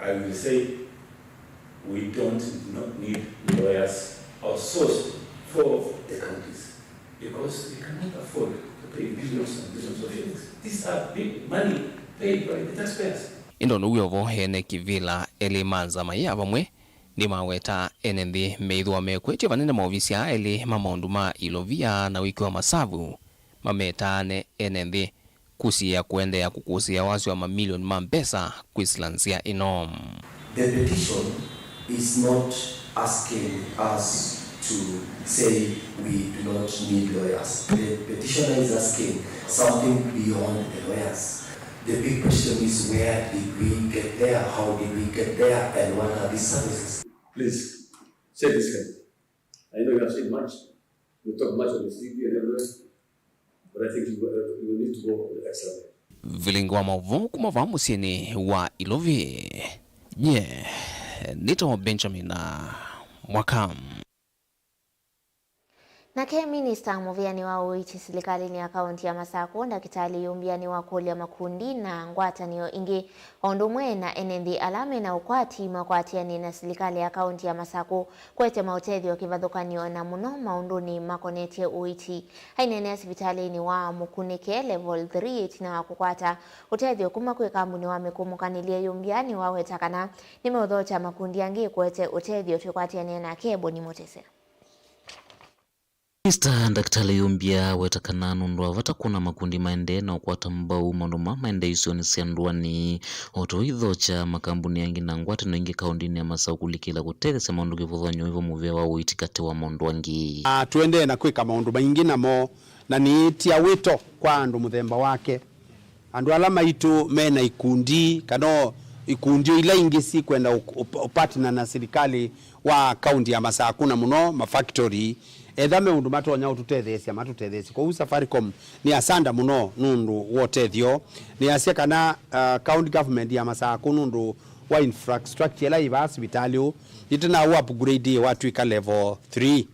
I will say we don't not need lawyers outsourced for the counties because they cannot afford to pay billions and billions of shillings. These are big money paid by the taxpayers. Ĩndĩ nũw'o vo ene kĩvĩla elĩ ma nzama ya vamwe nĩmaweta ene nthĩ meĩthĩwa mekwetye vanene maovisi aa elĩ ma maũndũ ma ilovia na wĩki wa masavu mametaane ene nthĩ kũsiĩĩa kũendeea kũkũsĩĩa wasyo wa mamilioni ma mbesa kwĩsĩla nzĩa ĩno. The petition is not asking us to say we do not need lawyers. The petitioner is asking something beyond the lawyers. The big question is, where did we get there? How did we get there? And what are these services? Please, say this thing. I know you have said much. You talk much on the C B and everywhere. But I think you, uh, you need to go the extra mile. Vilingi wa maũvoo kuma vaa mũsyĩnĩ wa Ilovi. Nye nĩtawa Benjamin Mwaka. Nake minista mũvĩanĩ wa ũiiti silikalĩnĩ ya kaũnti ya Masakũ, Ndakĩtalĩ Yumbia, nĩwakũlya makundi na ngwatanĩo ingĩ o ũndũ ũmwe na ene nthĩ ala mena ũkwati makwatĩanĩe na silikalĩ ya kaũnti ya Masakũ kũete maũtethyo kĩvathũkany'o, na mũno maũndũnĩ makonetye ũiiti. Aineenea sivitalĩnĩ wa Mũkunĩke Level three ĩtina wa kũkwata ũtethyo kuma kwĩ kambunĩ wa mĩkũmũkanĩlye, Yumbia nĩwaweta kana nĩmeũthokya makundi angĩ kũete ũtethyo. Twĩkwatĩanĩe nake Boni Mũtese. Minista Ndakĩtalĩ Yumbia aweta kana nũndũ wa vata kwona makundi maendee na ũkwata mbau maũndũ ma maendeeo isionĩ sya ndũanĩ, o ta ũithokya makambuni angĩ na ngwatanĩo ingĩ kaũndĩnĩ ya Masakũ kũlikĩla kũtetheesya maũndũ kĩvathũkany'o ĩvo mũvĩa wa ũiiti katĩ wa maũndũ angĩ. Ah, tũendee na kwĩka maũndũ maingĩ namo, na nĩĩtya wĩto kwa andũ mũthemba wake. Andũ ala maitũ me na ikundi, kana o ikundi o ila ingĩ sikwenda ũ-, ũ-, ũpartner na silikalĩ wa kaũnti ya Masakũ, na mũno ma factory, etha me ũndũ matonya ũtũtetheesya, matũtetheesye. Kwoou Safaricom nĩ asanda mũno nũndũ wa ũtethyo. Nĩasya kana, uh, county government ya Masakũ nũndũ wa infrastructure ĩla ĩ vaa sivitalĩ ũũ, ĩtina wa upgrade watw'ĩka level three.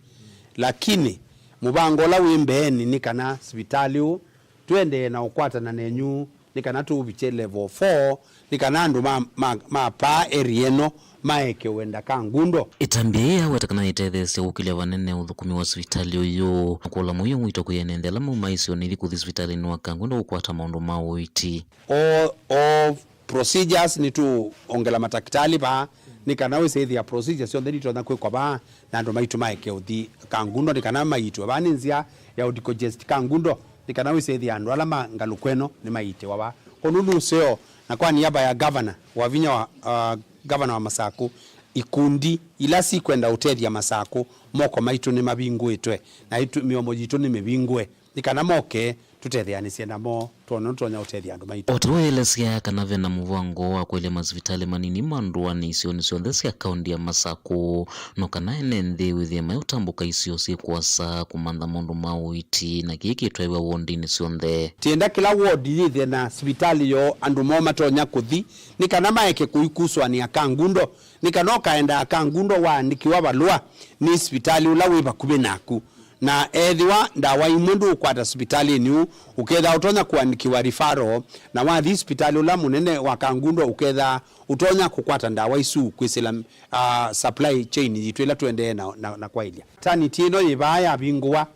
Lakini mũvango ũla wĩ mbeenĩ nĩ kana sivitalĩ ũũ tũendee na ũkwatana nenyu Nĩ kana tũvikye level four, nĩ kana andũ ma, ma, ma paa area ĩno maeke wenda Kangundo. Ĩtambya yĩĩ yaweta kana yĩtetheesya ũkĩlya vanene ũthũkũmi wa sivitalĩ ũyũ, na kũla mũio mwito kwĩ ene nthĩ ala mauma isionĩ ithi kũthi sivitalĩnĩ wa Kangundo kũkwata maũndũ ma ũiiti. O, o procedures nĩtũongela matakitali vaa, nĩ kana wĩsĩthĩa procedures syonthe nitonya kwĩkwa vaa, na andũ maitũ maeke ũthi Kangundo, nĩ kana maitwe vaa nĩ nzĩa ya ũdecongest Kangundo, nĩ kana wĩsĩthĩa andũ ala ma ngalũko ĩno nĩmaitĩwa vaa. Kwoou nĩ ũseo, na kwa niaba ya governor wa vinya wa, uh, governor wa Masakũ, ikundi ila sikwenda ũtethya Masakũ, moko maitũ nĩmavingũĩtwe, na itũ, mĩomo yitũ nĩmĩvingũe, nĩ kana moke tũtetheanĩsye namo, twone ũtonya ũtethya andũ maitũ. O ta ũu aelesya kana ve na mũvango wa kũelya masivitalĩ manini ma ndũanĩ isionĩ syonthe sya kaũnti ya Masakũ, no kana ene nthĩ wĩthĩe mayũtambũka isio syĩ kũasa kũmantha maũndũ ma ũiiti, na kĩĩ kĩtwaĩwa wondinĩ syonthe. Tienda kĩla ward yĩthĩe na sivitalĩ yoo andũ moo matonya kũthi, nĩ kana maeke kũikusũanĩa Kangundo, nĩ kana ũkaendaa Kangundo waandĩkĩwa valũa nĩ sivitalĩ ũla wĩ vakuvĩ naku. Na ethĩwa ndawa imwe ndũũkwata sivitalĩnĩ ũũ, ũkethĩwa ũtonya kũandĩkĩwa referral, na wathi sivitalĩ ũla mũnene wa Kangundo ũkethĩwa ũtonya kũkwata ndawa isu kwĩsĩla, ah, supply chain yitũ ĩla tũendee na, na, na kwaĩlya. Maternity ĩno yĩ vaa yavingũwa,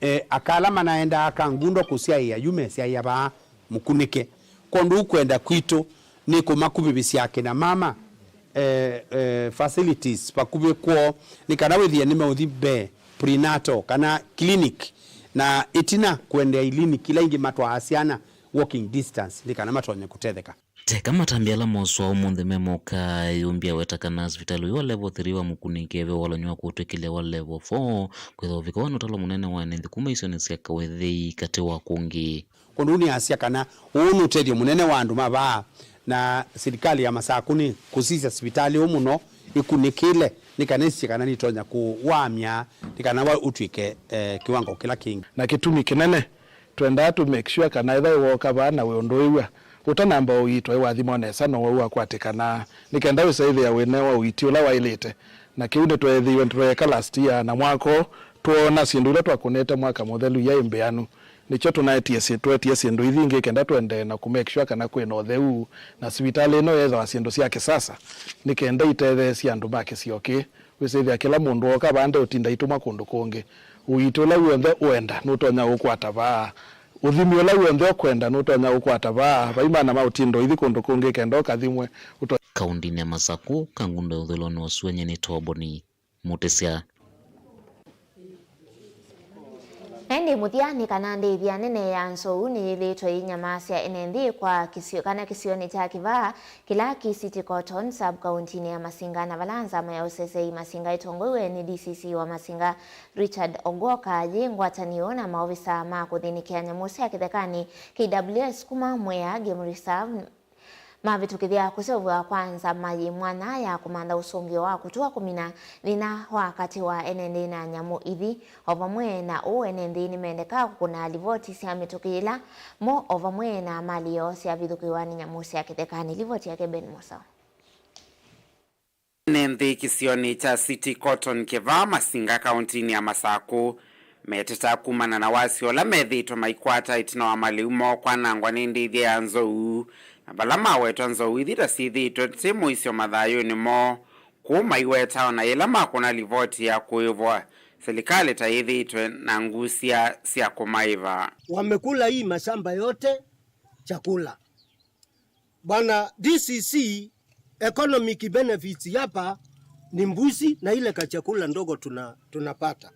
eh, aka ala manaendaa Kangundo kũsyaĩa yu mesyaĩa vaa mũkunĩke. Kwondũ kwenda kwitũ nĩ kũmakuvĩvĩsya akina mama, eh, eh, facilities vakuvĩ kwoo, nĩ kana wĩthĩe nĩmeũthi mbee prenatal kana clinic, na ĩtina kũendea iliniki ila ingĩ matwaa syana walking distance, nĩ kana matonye kũtetheka. Teka matambya ala moswa ũmũnthĩ me moka, yũmbya weta kana sivitalĩ ũyũ wa level three wa mũkunĩke ve walany'o wa kũtw'ĩkĩlya wa level four, kwĩthwa ũvika wa nĩ ũtalo mũnene wa ene nthĩ kuma isionĩ sya Kawethei katĩ wa kũngĩ. Kwoou nĩasya kana ũũ nĩ ũtethyo mũnene wa andũ ma vaa, na silikalĩ ya Masakũ nĩ kũsisya sivitalĩ ũũ mũno ĩkunĩkĩle, nĩ kana ĩsisye kana nĩtonya kũwamya, nĩ kana wa ũtw'ĩke, eh, kĩwango kĩla kĩngĩ. Na kĩtumi kĩnene, twendaa tũ make sure kana ethĩwa wooka vaa na wĩ ũndũ wĩw'a ũtanamba ũiitwa ĩwathimwa nesa, no wau wakwatĩkana, nĩ kenda wĩsa ĩthĩa wĩnewa ũiiti ũla waĩlĩte. Na kĩu nĩtweethĩiwe tũyeka last year, na mwaka ũũ twoona syĩndũ ila twakũnĩte mwaka mũthelu iyaĩ mbĩanu. Nĩkyo tũnaetie sy-, twetie syĩndũ ithi ingĩ kenda tũendee na kũ make sure kana kwĩ na ũtheu, na sivitalĩ ĩno yeethĩwa syĩndũ sya kĩsasa, nĩ kenda itetheesye andũ ma kĩsio kĩĩ. Wĩsĩthĩa kĩla mũndũ ooka vaa ndeũtinda aitũmwa kũndũ kũngĩ. Ũiiti ũla w'onthe ũenda nũtonya ũkwata vaa. Ũthimi ũla w'onthe ũkwenda nũtonya ũkwata vaa. Vai maana ma ũtinda ũithi kũndũ kũngĩ kenda ũkathimwe. Ũto- Kaũndĩnĩ ya Masakũ, Kangundo ya ũthũĩlonĩ wa Suenye nĩ Toboni Mũtĩsya. Na ĩndĩ mũthya nĩ kana ndĩthya nene ya nzou nĩyĩthĩĩtwe ĩinyamasya ene nthĩ kwa kĩsio, kana kĩsionĩ kya Kĩvaa kĩla kĩ City Cotton, sub-kaũntĩnĩ ya Masinga, na vala nzama ya ũsesei Masinga ĩtongoew'e nĩ D C C wa Masinga, Richard Ogwoka, yĩ ngwatanĩo na maovisa ma kũthĩnĩkĩa nyamũ sya kĩthekanĩ, K W S, kuma Mwea Game Reserve, mavĩtũkĩthya kũseũvw'a kwa nzama yĩ mwanya ya kũmantha ũsũngĩo wa kũtũa kũmina thĩna wa katĩ wa ene nthĩ na nyamũ ithi. O vamwe na ũu, ene nthĩ nĩmendeka kũkũna livoti sya mĩtũkĩ yĩla mo o vamwe na mali yoo syavithũkĩwa nĩ nyamũ sya kĩthekanĩ. Livoti yake Ben Musa. Ene nthĩ kĩsionĩ kya City Cotton Kĩvaa Masinga kaũntĩnĩ ya Masakũ meteta kumana na wasyo ũla methĩĩtwe maikwata ĩtina wa malĩu moo kwanangwa nĩ ndĩthya ya nzou, na vala mawetwa nzou ithi ta syĩthĩĩtwe ti mũisyo mathayũnĩ moo, kũu maiweta o na yĩla makũna livoti ya kũĩvwa, silikalĩ ta yĩthĩĩtwe na ngusya sya kũmaĩva. Wamekula hii mashamba yote chakula. Bwana D C C, economic benefits hapa ni mbuzi na ile kachakula ndogo tuna-, tunapata.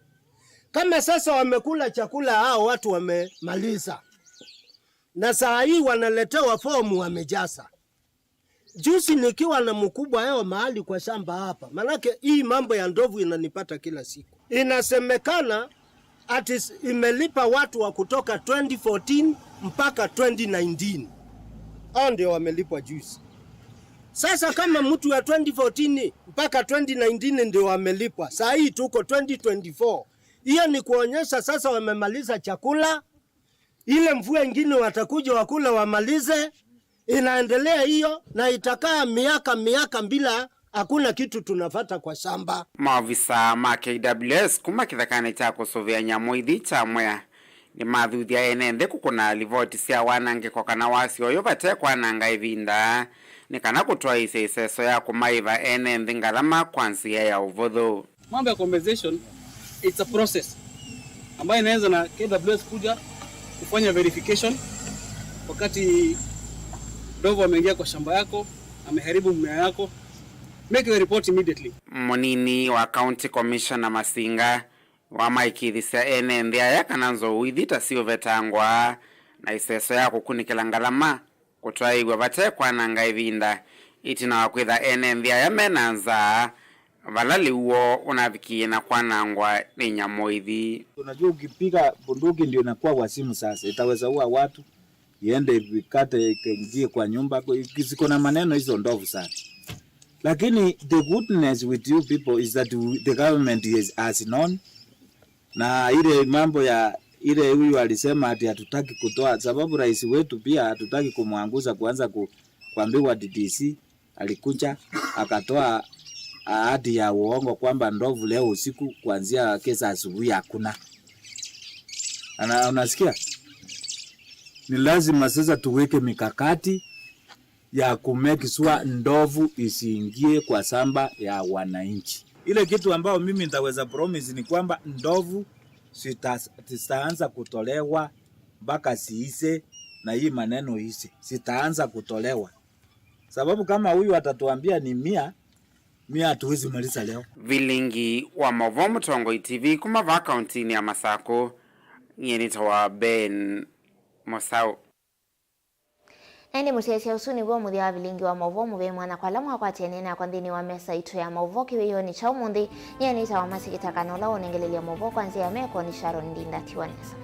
Kama sasa wamekula chakula, hao watu wamemaliza. Na saa hii wanaletewa fomu wamejaza. Juzi nikiwa na mkubwa yao mahali kwa shamba hapa. Manake hii mambo ya ndovu inanipata kila siku. Inasemekana ati s-, imelipa watu wa kutoka twenty fourteen mpaka twenty nineteen. Hao ndio wamelipwa juzi. Sasa kama mtu wa twenty fourteen mpaka twenty nineteen ndio wamelipwa, saa hii tuko twenty twenty-four. Hiyo ni kuonyesha sasa wamemaliza chakula. Ile mvua ingine watakuja wakule wamalize. Inaendelea hiyo na itakaa miaka, miaka bila hakuna kitu tunapata kwa shamba. Maovisa ma K W S kuma kĩthekanĩ kya kũsũvĩa nyamũ ithi kya Mwea Nĩmathuthya ene nthĩ kũkũna livoti sya wanangĩko kana wasyo ũyũ vate kwananga ĩvinda, nĩ kana kũtwaĩĩsya ĩseso ya kũmaĩva ene nthĩ ngalama kwa nzĩa ya ũvũthũ. Mambo ya compensation, it's a process ambayo inaanza na K W S kuja kufanya verification wakati ndovu ameingia kwa shamba yako, ameharibu mmea yako, make a report immediately. Mũnini wa County Commissioner Masinga wamaĩkĩĩthisya ene nthĩ aya kana nzoou ithi ta siũvetangwa na ĩseso ya kũkunĩkĩla ngalama kũtwaĩw'a vate kwananga ĩvinda, ĩtina wa kwĩtha ene nthĩ aya me na nzaa, vala lĩu woo ũnavikie na kwanangwa nĩ nyamũ ithi. Unajua, ukipiga bunduki ndio inakuwa wazimu sasa, itaweza ua watu, iende ikate, ikaingie kwa nyumba, kwa-, ziko na maneno hizo ndovu sana. Lakini the goodness with you people is that we, the government is, has known, na ile mambo ya ile huyu alisema ati hatutaki kutoa, sababu rais wetu pia hatutaki kumwanguza kuanza ku-, kuambiwa D D C alikuja akatoa ahadi ya uongo kwamba ndovu leo usiku kuanzia kesho asubuhi hakuna. Ana-, unasikia? Ni lazima sasa tuweke mikakati ya ku make sure ndovu isiingie kwa shamba ya wananchi. Ile kitu ambayo mimi nitaweza promise ni kwamba ndovu zita-, zitaanza kutolewa mpaka ziishe na hii maneno ishe. Zitaanza kutolewa. Sababu kama huyu atatuambia ni mia, mia hatuwezi maliza leo. Vilingi wa maũvoo Mũtongoi T V kuma vaa kauntinĩ ya Masakũ, nyie nĩtawa Ben Mosau. Na ĩndĩ mũsyaĩĩsya, ũsu nĩw'o mũthya wa vilingi wa maũvoo mũvee mwanya kwa ala mwakwatie nĩ nakwa nthĩnĩ wa mesa itũ ya maũvoo kĩwĩoonĩ kya ũmũnthĩ. Nyie nĩtawa Masi Kĩtaka na ũla wonengelelya maũvoo kwa nzĩa ya meko nĩ Sharon Ndinda. Tiwa nesa.